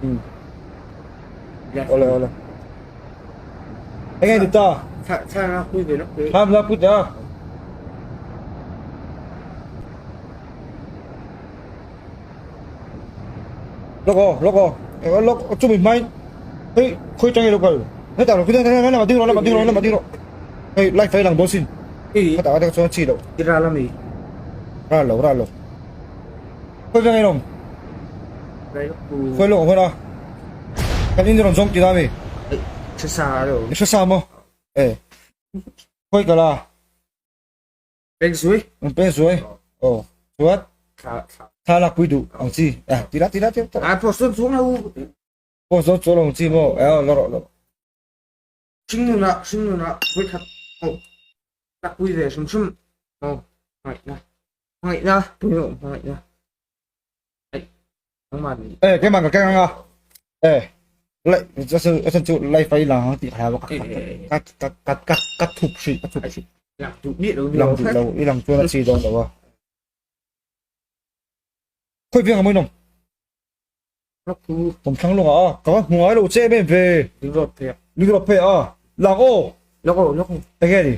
Ừ. Ole ole. Enge ni ta? Thla la pui ve lawk ve. Thla la pui ta. Lawk aw, lawk aw. Eng lawk chumi hmai. Hei, khawi tang i lo kal. Hetah lo, khitah khitah lamah ding rawh, lamah ding rawh, lamah ding rawh. Hei, light fai lang dawn sin. Khatah khatah chuan chi loh. I ral ami? Ral lo, ral lo. Khawi veng in awm? Khawi lawk a hman a. Kan in rawn zawng tih na ami? Hre sa alo. I hre sa maw? E. Khawi kal a? Peng suai. Peng suai. Oh. Chuan? Thla thla. Thla lak pui duh ang chi. Ah, ti la ti la ti la. Ah, post chuang lo. Post chuang lo ang chi maw? Eh, la rawh la rawh. Hringnun ah hringnun ah voikhat oh lakpui ve hrim hrim oh hmangaihna hmangaihna pawimawh hmangaihna aih nangmah nih Eh, keimah ka keng anga. Eh, lai chu chu chu lai fai lang ang tih kha ka ka ka ka ka ka thup hrih ka thup hrih. Lang duh miah lo Lang duh lo i lang chuan a chi dawn lo a. Khawi veng a mawihnawm. Kum thlang lawngah a ka va hmu ngai lo che em em ve. Lingrawt phei a. Lingrawt phei a. Lang aw. Lawk aw lawk aw. Enge ni?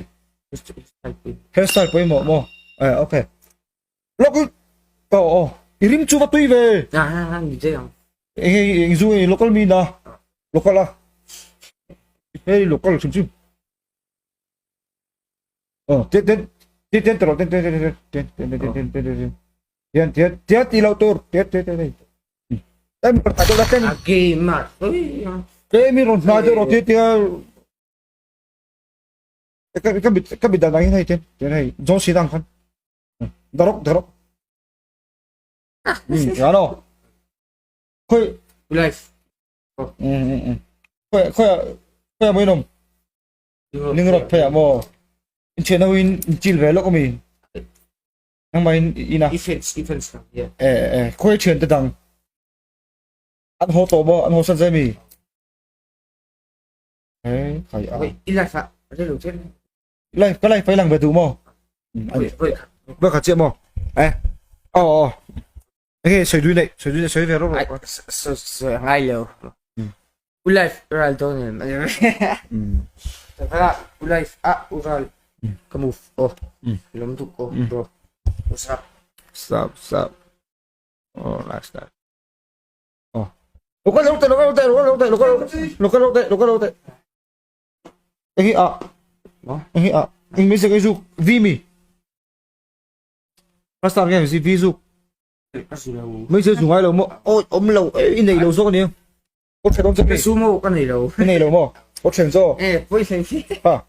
Hairstyle pawimawh maw? Eh okay. Lawk aw aw. I rim chu va tui ve. Ha ha ha ni che ang. Enge eng zu nge local mi na. Local a. Hei local hrim hrim. Aw ten ten ten ten tawh ten ten ten ten ten ten ten ten ten Tian tian tian ti lo tur tian tian tian. Tem per ta la tem. A game a. Ke mi ron hna de ro tian tian. Ka ka bit ka bit dan ang hei tian tian hei zon si dang khan. Darok darok. Hmm, ya no. Khoi life. Khoi khoi khoi moi nom. Ning rot phe mo. In chen ho in chil ve lok mi. Nangmah in ina. Defense, defense lang, yeah. Eh, eh, khawi thian te dang. An haw tawh maw? An haw san zai mi? Eh, khai a. Wait, i life ah, re lo chen. Life, ka life fai lang ve duh maw? Wait, wait. Bak kha chiah maw? Eh, oh, oh. Enge soi dui nei, soi dui nei, soi ve ro ro. So, so, ngai lo. U life ral dawn em? Tara u life ah u ral ka move oh. Lom duh oh bro. What's up? Stop, stop. Oh, last time. Oh. Local lo te, local lo te, local lo te, local local lo te, local lo te. Enge a? Enge a? Eng me se cái zu vi mi. Pastor nghe gì vi zu. Mấy giờ dùng ai lo mo? Ôi, om lo, ei nei lo zawk ania. Có thian awm che mi? Sumo ka nei lo. I nei lo maw? Có thian zaw? Eh, pawih hlei hi. Ha.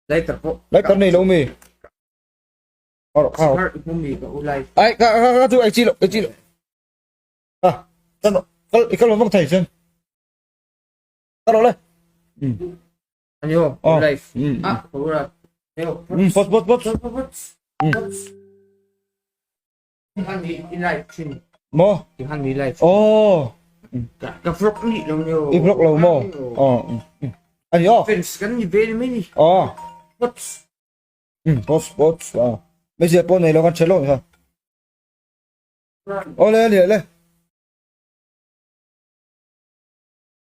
Lighter pawh. Lighter nei lo mi? Aro, aro. Har i mi ka u lai. Ai, ka ka ka chu ai chi lo, ai chi lo. Ha, tan kal i kal vang thei chen. Kal le. Anio, Oh. life. Mm. Ah, ka ura. Eo. Mm, pot pot pot. Pot pot. Mm. Han mi i live thin. Maw? Han mi live. Oh. Ka vlog ni lo nyo. I vlog lo maw? Oh. Ani oh. Fans kan ni ve ni mai ni. Oh. Pots. Pots pots. Ah. Mấy giờ po này lo kan chelo ha. Ole le le.